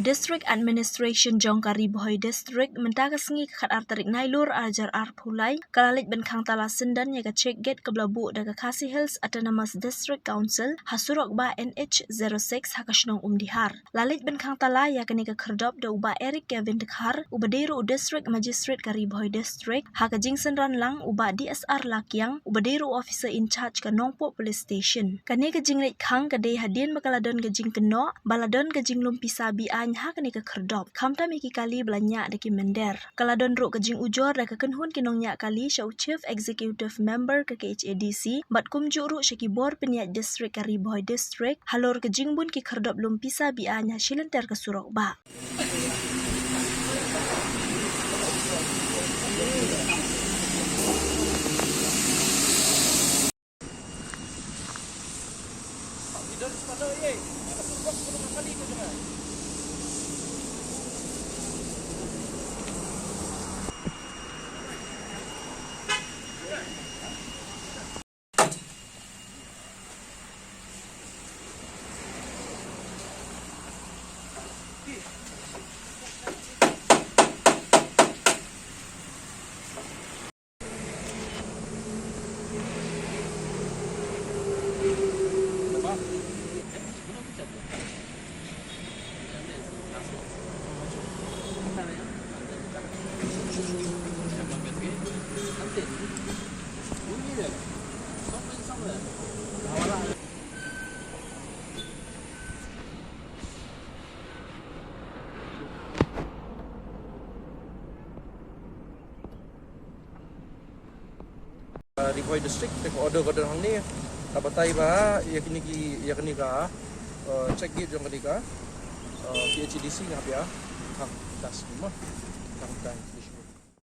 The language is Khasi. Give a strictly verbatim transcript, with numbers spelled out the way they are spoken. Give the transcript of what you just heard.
District Administration jong ka Ri Bhoi District mynta ka sngi ka khatar tarik Nailur arhajar arphew lai ka la leit ban khang tala syndon ïa ka check gate kaba la buh da ka Khasi Hills Autonomous District Council ha surok bah N H zero six ha ka shnong Umdihar. La leit ban khang tala ïa kane ka khyrdop da u bah Eric Kevin Dkhar, uba dei ruh u District Magistrate ka Ri Bhoi District, ha ka jingsynran lang u bah D S R Lakiang, uba dei ruh u officer in charge ka Nongpoh Police Station. Kane ka jingleit khang ka dei hadien ba ka la don ka jingkynnoh ba la don ka jinglum pisa be-aiñ ha kane ka khyrdop, khamtam ïa ki kali ba la ñiah da ki mynder. Ka la don ruh ka jingujor da ka kynhun ki nongñiah kali sha u Chief Executive Member ka K H A D C bad kumjuh ruh sha ki bor pynïaid district ka Ri Bhoi District halor ka jingbun ki khyrdop lum pisa be-aiñ ha shilynter ka surok bah. Ri Bhoi District, te ka order ka don hangne, ka batai ba ïa kine ki, ïa kine ka, eh, check gate jong kane ka, eh, K H A D C nga pia khang tas ni mo. Khang tas.